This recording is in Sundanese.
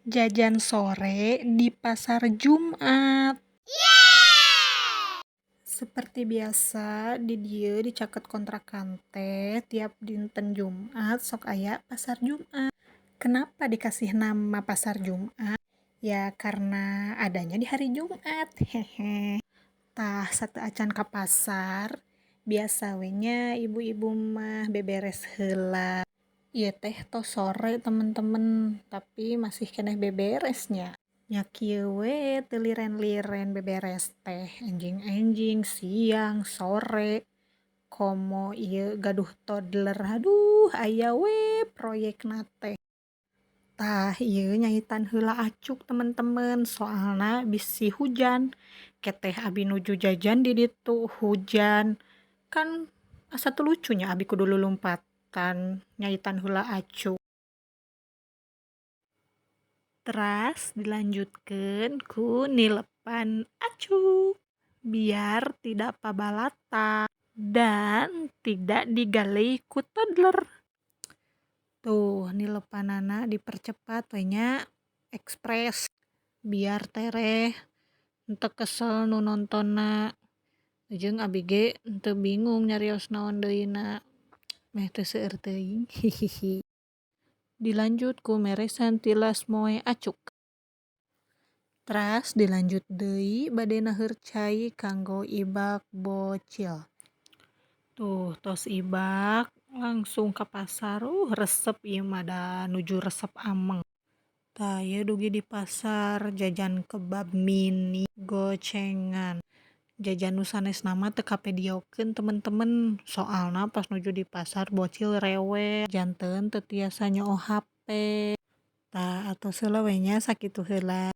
Jajan sore di Pasar Jumat. Seperti biasa di dieu di caket kontrakan teh tiap dinten Jumat sok aya Pasar Jumat. Kenapa dikasih nama Pasar Jumat? Ya, karena adanya di hari Jumat, hehe. Tah, sateuacan ka pasar, biasa we nya ibu-ibu mah beberes heula. Ieu teh tos sore, temen-temen, tapi masih keneh beberes nya. Nya kieu we teu liren-liren beberes teh, enjing-enjing, siang, sore. Komo ieu gaduh toddler, aduh, aya we proyekna teh. Tah, ieu nyaitan heula acuk, temen-temen, soalna bisi hujan. Ke teh abi nuju jajan di ditu hujan. Kan asa teu lucu nya abi kudu lulumpatan nyaitan heula acuk. Teras dilanjutkeun ku nilepan acuk biar tidak pabalata dan tidak digalih ku toddler. Tuh, nilepanana dipercepat we nya, ekspres, biar tereh henteu kesel nu nontonna jeung abi ge henteu bingung nyarios naon deui na, meh teu seueur teuing, hihihi. Dilanjut ku meresan tilas moe acuk. Teras dilanjut deui bade naheur cai kanggo ibak bocil. Tuh, tos ibak langsung ka pasar, resep ieu mah, da nuju resep ameng. Tah, ieu dugi di pasar jajan kebab mini gocengan. Jajan nu sanesna mah teu kapediokeun, temen-temen, soalna pas nuju di pasar bocil rewel, janten teu tiasa nyoo hape. Tah, atos heula we nya, sakitu heula.